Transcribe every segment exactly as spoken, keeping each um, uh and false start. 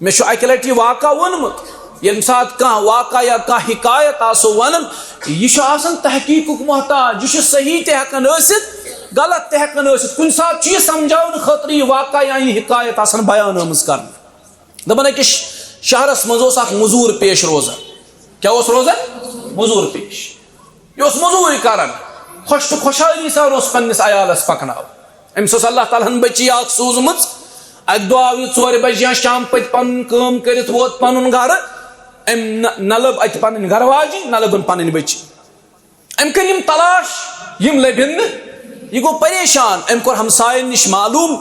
مےٚ چھُ اَکہِ لَٹہِ یہِ واقعہ ووٚنمُت، ییٚمہِ ساتہٕ کانٛہہ واقعہ یا کانٛہہ حکایت آسو وَنان، یہِ چھُ آسان تحقیٖقُک محتاج، یہِ چھُ صحیح تہِ ہٮ۪کان ٲسِتھ، غلط تہِ ہٮ۪کان ٲسِتھ۔ کُنہِ ساتہٕ چھُ یہِ سمجھاونہٕ خٲطرٕ یہِ واقعہ یا یہِ حکایت آسان بیان آمٕژ کرنہٕ۔ دَپان، أکِس شہرس منٛز اوس اکھ مٔزوٗر پیش روزان۔ کیٛاہ اوس روزان؟ مٔزوٗر پیش۔ یہِ اوس مٔزوٗرۍ کران، خۄش تہٕ خۄشحٲلی سان اوس پننِس عیالس پکناوان۔ أمِس ٲس اللہ تعالیٰ ہن بٔچی اکھ سوٗزمٕژ۔ اکہِ دۄہ آو یہِ ژورِ بجہِ یا شام پتہٕ پنُن کٲم کٔرِتھ ووت پنُن گرٕ۔ أمۍ نہ، نہ لٔب اتہِ پنٕنۍ گرٕ واجِنۍ، نہ لٔبٕن پنٕنۍ بٔچی۔ أمۍ کٔرۍ یِم تلاش، یِم لٔبِن نہٕ۔ یہِ گوٚو پریشان۔ أمۍ کوٚر ہمساین نِش معلوم،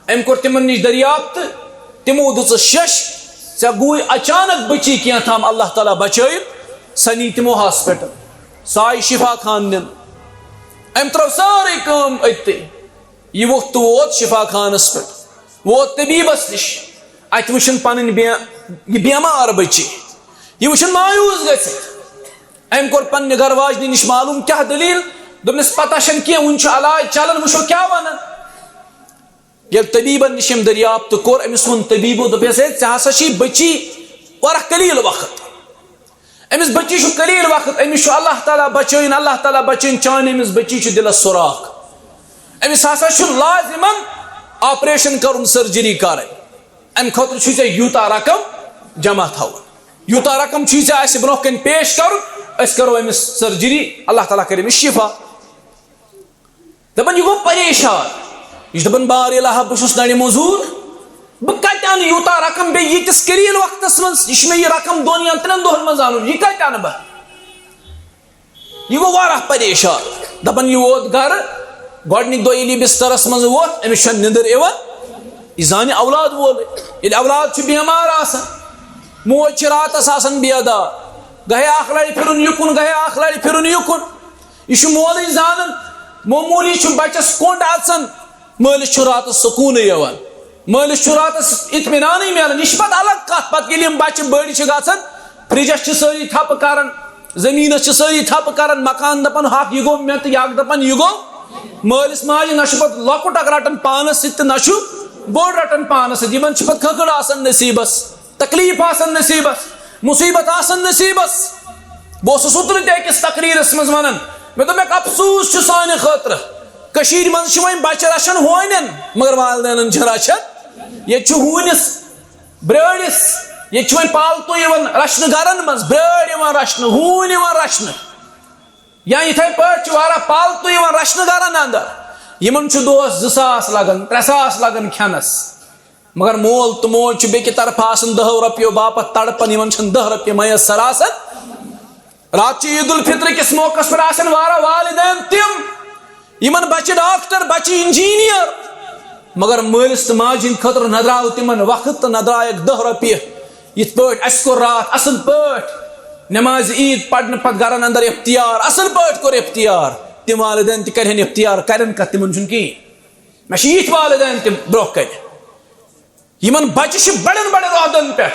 أمۍ کوٚر تِمن نِش دٔریافت۔ تِمو دِژٕس شیٚش، ژےٚ گوٚوُے اچانک بٔچی کینٛہہ تام، اللہ تعالیٰ بچٲیِن، سۄ نی تِمو ہاسپٹل، سۄ آیہِ شفا خان نِنہٕ۔ أمۍ ترٲو سٲرٕے کٲم أتھۍ۔ یہِ ووٚتھ تہٕ ووت شفا خانس پٮ۪ٹھ، ووت طبیبس نِش۔ اتہِ وٕچھن پنٕنۍ بے-، یہِ بٮ۪مار بٔچی، یہِ وٕچھن مایوس گٔژھِتھ۔ أمۍ کوٚر پننہِ گرٕ واجنہِ نِش معلوم کیٛاہ دٔلیٖل۔ دوٚپنس، پتہ چھنہٕ کینٛہہ، وُنہِ چھُ علاج چلان، وٕچھو کیٛاہ ونان۔ ییٚلہِ طبیبن نِش أمۍ دٔریافت کوٚر، أمِس ووٚن طبیبو، دوٚپنس، ہے، ژےٚ ہسا چھے بٔچی واریاہ قلیل وقت۔ أمِس بٔچی چھُ قلیل وقت، أمِس چھُ اللہ تعالیٰ بچٲیِن، اللہ تعالیٰ بچٲیِن، چانہِ أمِس بٔچی چھُ دِلس سوراخ۔ أمِس ہسا چھُ لازمن آپریشن کرُن، سرجری کرٕنۍ۔ امہِ خٲطرٕ چھُے ژےٚ یوٗتاہ رقم جمع تھاوُن، یوٗتاہ رقم چھُے ژےٚ اسہِ برونٛہہ کنہِ پیش کرُن، أسۍ کرو أمِس سرجری، اللہ تعالیٰ کرِ أمِس شفا۔ دپان، یہِ گوٚو پریشان۔ یہِ چھُ دپان، بار الہ، بہٕ چھُس نرِ موٚزوٗر، بہٕ کتہِ انہٕ یوٗتاہ رقم بیٚیہِ ییٖتِس قلیل وقتس منٛز؟ یہِ چھُ مےٚ یہِ رقم دۄن یا ترٛٮ۪ن دۄہن منٛز انُن، یہِ کتہِ انہٕ بہٕ؟ یہِ گوٚو واریاہ پریشان۔ دپان، یہِ ووت گرٕ، گۄڈنِکۍ دۄہ ییٚلہِ یہِ بسترس منٛز ووت، أمِس چھےٚ نِندٕر یِوان، یہِ زانہِ اولاد وول۔ ییٚلہِ اولاد چھُ بٮ۪مار آسان، موج چھِ راتس آسان بیدار، گٔیے اکھ لڑِ پھِرُن یُکُن، گٔیے اکھ لڑِ پھِرُن یُکُن۔ یہِ چھُ مولٕے زانان، معموٗلی چھُ بچس کوٚنٛڈ اژان، مٲلِس چھُ راتس سکوٗنٕے یِوان، مٲلِس چھُ راتس اطمینانٕے میلان۔ یہِ چھِ پتہٕ الگ کتھ، پتہٕ ییٚلہِ یِم بچہِ بٔڑۍ چھِ گژھان، فرجس چھِ سٲری تھپہٕ کران، زٔمیٖنس چھِ سٲری تھپہٕ کران، مکان دپان، ہکھ یہِ گوٚو مےٚ، تہٕ یہِ اکھ دپان، یہِ گوٚو مٲلِس ماجہِ۔ نہ چھُ پتہٕ لۄکُٹ اکھ رٹان پانس سۭتۍ تہٕ نہ چھُ بوٚڑ رٹان پانس سۭتۍ۔ یِمن چھِ پتہٕ کھکھٕڑ آسان نصیٖبس، تکلیف آسان نصیٖبس، مصیبت آسان نصیٖبس۔ بہٕ اوسُس اوترٕ تہِ أکِس تقریٖرس منٛز ونان، مےٚ دوٚپ، مےٚ افسوٗس چھُ سانہِ خٲطرٕ۔ کٔشیٖرِ منٛز چھِ وۄنۍ بچہِ رچھان ہونٮ۪ن، مگر والدینن چھِ رچھان۔ ییٚتہِ چھُ ہوٗنِس، برٲرِس، ییٚتہِ چھِ وۄنۍ پالتو یِوان رچھنہٕ گرن منٛز، برٲر یِوان رچھنہٕ، ہوٗنۍ یِوان رچھنہٕ۔ یا یِتھے پٲٹھۍ چھِ واریاہ پالتو یِوان رچھنہٕ گرن اندر۔ یِمن چھُ دۄہس زٕ ساس لگان، ترٛےٚ ساس لگان کھٮ۪نس۔ مگر مول تہٕ موج چھِ بیٚکہِ طرفہٕ آسان دَہو رۄپیو باپتھ تڑپان، یِمن چھِنہٕ دَہ رۄپیہِ میسر آسان۔ راتھ چھِ عید الفطر کِس موقعس پٮ۪ٹھ آسان واریاہ والدین تِم، یِمن بچہِ ڈاکٹر، بچہِ انجینئر، مگر مٲلِس تہٕ ماجہِ ہٕنٛدِ خٲطرٕ نہ درٛاو تِمن وقت تہٕ نہ درٛایکھ دَہ رۄپیہِ۔ یِتھ پٲٹھۍ اَسہِ کوٚر راتھ اصل پٲٹھۍ نماز عید پرنہٕ پتہٕ گرن اندر افطار، اصل پٲٹھۍ کوٚر افطار۔ تِم والدین تہِ کرِہن افطار، کرن کتھ، تِمن چھُنہٕ کِہیٖنۍ۔ مےٚ چھِ یِتھۍ والدین تہِ برونٛہہ کنہِ۔ یِمن بچہِ چھِ بڑٮ۪ن بڑٮ۪ن عہدن پٮ۪ٹھ،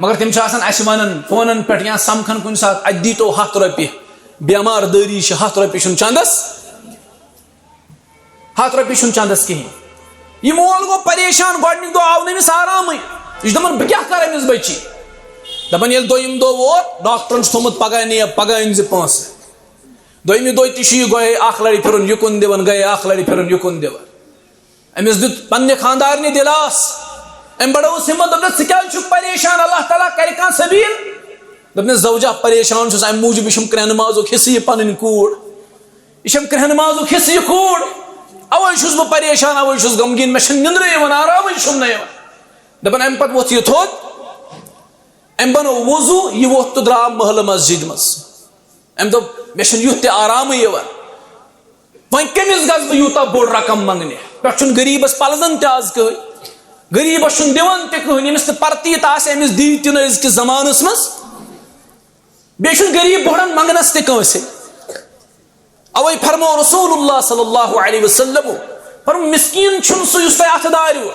مگر تِم چھِ آسان اسہِ ونان فونن پٮ۪ٹھ یا سمکھان کُنہِ ساتہٕ، اتہِ دیٖتو ہتھ رۄپیہِ، بٮ۪مار دٲری چھِ، ہتھ رۄپیہِ چھُنہٕ چندس، ہتھ رۄپیہِ چھُنہٕ چندس کِہیٖنۍ۔ یہِ مول گوٚو پریشان، گۄڈنیُک دۄہ آو نہٕ أمِس آرامٕے۔ یہِ چھُ دپان، بہٕ کیٛاہ کرٕ أمِس بچی؟ دپان، ییٚلہِ دوٚیِم دۄہ ووت، ڈاکٹرن چھُ تھوٚمُت، پگاہ نِیَکھ، پگاہ أنۍ زِ پونٛسہٕ۔ دوٚیمہِ دۄہ تہِ چھُ یہِ گۄڈے اکھ لڑِ پھِرُن یُکُن دِوان، گۄڈے اکھ لڑِ پھِرُن یُکُن دِوان۔ أمِس دیُت پننہِ خانٛدارنہِ دِلاس۔ أمۍ بڑٲوٕس ہمت، دوٚپنس، ژٕ کیٛازِ چھُکھ پریشان؟ اللہ تعالیٰ کرِ کانٛہہ سبیٖل۔ دوٚپنس، زوجہ، پریشان چھُس امہِ موٗجوٗب، یہِ چھُم کرٛہنہٕ مازُک حصہٕ، یہِ پنٕنۍ کوٗر۔ یہِ چھَم کرٛہنہٕ مازُک حصہٕ، یہِ کوٗر۔ اوے چھُس بہٕ پریشان، اوے چھُس غمگیٖن، مےٚ چھَنہٕ نِندرٕے یِوان، آرامٕے چھُم نہٕ یِوان۔ دَپان، اَمہِ پتہٕ ووٚتھ یہِ تھوٚد، أمۍ بنوو وضوٗ، یہِ ووٚتھ تہٕ درٛاو محلہٕ مسجد منٛز۔ أمۍ دوٚپ، مےٚ چھُنہٕ یُتھ تہِ آرامٕے یِوان۔ وۄنۍ کٔمِس گژھٕ بہٕ یوٗتاہ بوٚڑ رقم منٛگنہِ؟ پٮ۪ٹھ چھُنہٕ غریٖبَس پَلزَن تہِ آز کٕہٕنۍ۔ غریٖبَس چھُنہٕ دِوان تہِ کٕہٕنۍ، ییٚمِس نہٕ پَرتی تہِ آسہِ، أمِس دی تہِ نہٕ أزکِس زمانَس منٛز۔ بیٚیہِ چھُنہٕ غریٖب بوٚڑَن منٛگنَس تہِ کٲنٛسہِ۔ اَوَے فرموو رسول اللہ صلی اللہ علیہ وسلم، فرموو، مِسکیٖن چھُنہٕ سُہ یُس تۄہہِ اَتھٕ داریوٕ۔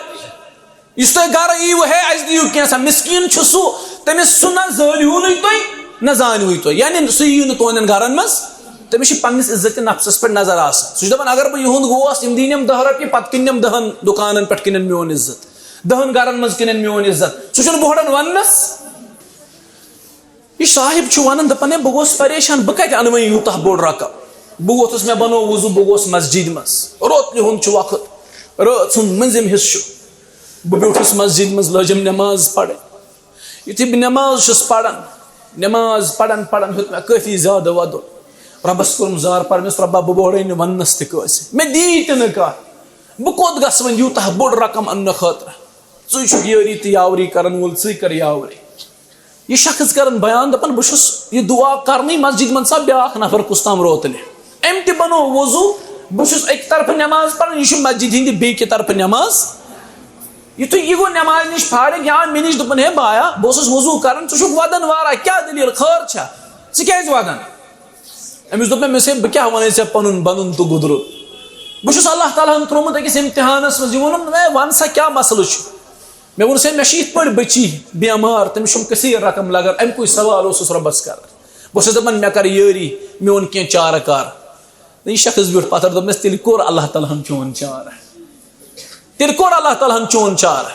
یُس تۄہہِ گرٕ ییٖوٕ، ہے، اَسہِ دِیِو کینٛژھا، مِسکیٖن چھُ سُہ، تٔمِس سُہ نہ زٲلِو نہٕ تُہۍ، نہ زانِو تُہۍ، یعنی سُہ یِیِو نہٕ تُہنٛدٮ۪ن گرن منٛز، تٔمِس چھِ پننِس عزت نفسس پٮ۪ٹھ نظر آسان۔ سُہ چھُ دپان، اگر بہٕ یِہُنٛد گوس، یِم دِنۍ یِم دَہ رۄپیہِ، پتہٕ کٕنۍ یِم دَہن دُکانن پٮ۪ٹھ کٕنن میون عزت۔ دہن گرن منٛز کٕنن میون عزت، سُہ چھُنہٕ بوہڑن وننس۔ یہِ صاحب چھُ ونان، دپان، "ہے، بہٕ گوس پریشان، بہٕ کتہِ انہٕ وۄنۍ یوٗتاہ بوٚڑ رقم؟" بہٕ ووتھُس، مےٚ بنوو وضو، بہٕ گوس مسجد منٛز۔ روتلہِ ہُنٛد چھُ وقت، رٲژ ہُنٛد مٔنٛزِم حصہٕ چھُ۔ بہٕ بیوٗٹھُس مسجد منٛز، لٲجِم نماز پرٕنۍ۔ یُتھُے بہٕ نماز چھُس پران، نماز پران پران ہیوٚت مےٚ کٲفی زیادٕ ودُن۔ رۄبس کوٚرُم زار، پرمس، "رۄبا، بہٕ بوڑے نہٕ وننس تہِ کٲنٛسہِ، مےٚ دی تہِ نہٕ کانٛہہ، بہٕ کوٚت گژھٕ وۄنۍ یوٗتاہ بوٚڑ رقم اننہٕ خٲطرٕ؟ ژٕے چھُکھ یٲری تہٕ یاوری کرن وول، ژٕے کر یاوری۔" یہِ شخص کران بیان، دپان، "بہٕ چھُس یہِ دعا کرنٕے مسجد منٛز، سا بیاکھ نفر کُس تام روتلہِ، أمۍ تہِ بنوو وضو، بہٕ چھُس اکہِ طرفہٕ نماز پران، یہِ چھُ مسجد ہٕنٛدِ بیٚکہِ طرفہٕ نماز۔" یُتھُے یہِ گوٚو نمازِ نِش فارغ، یہِ آو مےٚ نِش، دوٚپُن، "ہے بایا، بہٕ اوسُس وضو کران، ژٕ چھُکھ ودان وارہ، کیٛاہ دٔلیٖل، خٲر چھا؟ ژٕ کیٛازِ ودان؟" أمِس دوٚپ مےٚ، مےٚ سا، بہٕ کیٛاہ وَنَے ژےٚ پَنُن بَنُن تہٕ گُدرُن؟ بہٕ چھُس اللہ تعالیٰ ہَن ترٛوومُت أکِس اِمتِحانَس منٛز، یہِ ووٚنُم، "ہے، وَن سا، کیٛاہ مسلہٕ چھُ؟" مےٚ ووٚنُس، "ہے، مےٚ چھِ یِتھ پٲٹھۍ بٔچی بٮ۪مار، تٔمِس چھُم کثیٖر رقم لگان، اَمہِ کُے سوال اوسُس رۄبَس کران۔ بہٕ اوسُس دَپان، مےٚ کَر یٲری، میون کینٛہہ چارٕ کار۔" تہٕ یہِ شخص بیوٗٹھ پَتھر، دوٚپنَس، "تیٚلہِ کوٚر اللہ تعالیٰ ہَن چون چارٕ۔" تیٚلہِ کوٚر اللہ تعالیٰ ہَن چون چارٕ۔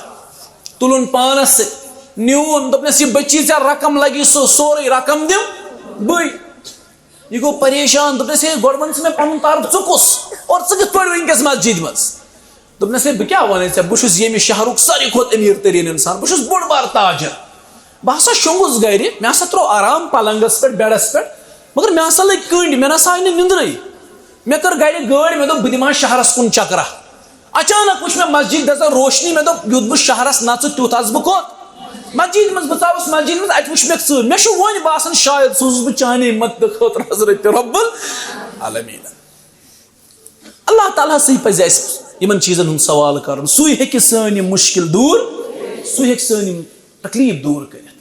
تُلُن پانَس سۭتۍ، نیوٗن، دوٚپنَس، "یہِ بٔچی، ژےٚ رقم لَگی، سُہ سورُے رقم دِم بٕے۔" یہِ گوٚو پریشان، دوٚپنَس، "ہے، گۄڈٕ وَن ژٕ مےٚ پَنُن تعارُف، ژٕ کُس؟ اور ژٕ کِتھ پٲٹھۍ وٕنکٮ۪س مسجد منٛز؟" دوٚپنَس، "ہے، بہٕ کیٛاہ وَنَے ژےٚ، بہٕ چھُس ییٚمہِ شہرُک ساروی کھۄتہٕ أمیٖر تریٖن اِنسان، بہٕ چھُس بوٚڑ بار تاجر۔ بہٕ ہسا شۄنٛگُس گرِ، مےٚ ہسا ترٛوو آرام پلنٛگس پٮ۪ٹھ، بیڈس پٮ۪ٹھ، مگر مےٚ ہسا لٔگۍ کٔنٛڈۍ، مےٚ نہ سا آیہِ نہٕ نِندرٕے۔ مےٚ کٔر گرِ گٲڑۍ، مےٚ دوٚپ، بہٕ دِمہٕ ہا شہرس کُن چکرا۔ اچانک وٕچھ مےٚ مسجد دژن روشنی، مےٚ دوٚپ، یُتھ بہٕ شہرس نژٕ، تیُتھ آسہٕ بہٕ کوٚت؟ مسجد منٛز، بہٕ ژاوُس مسجد منٛز، اتہِ وٕچھ مےٚ ژٕر۔ مےٚ چھُ وۄنۍ باسان، شاید سوٗزُس بہٕ چانے مدتہٕ خٲطرٕ حضرت رب العالمین۔" اللہ تعالیٰ ہسٕے پزِ اسہِ یِمن چیٖزن ہُنٛد سوال کرُن۔ سُے ہیٚکہِ سٲنۍ یِم مُشکِل دوٗر، سُے ہیٚکہِ سٲنۍ یِم تکلیٖف دوٗر کٔرِتھ۔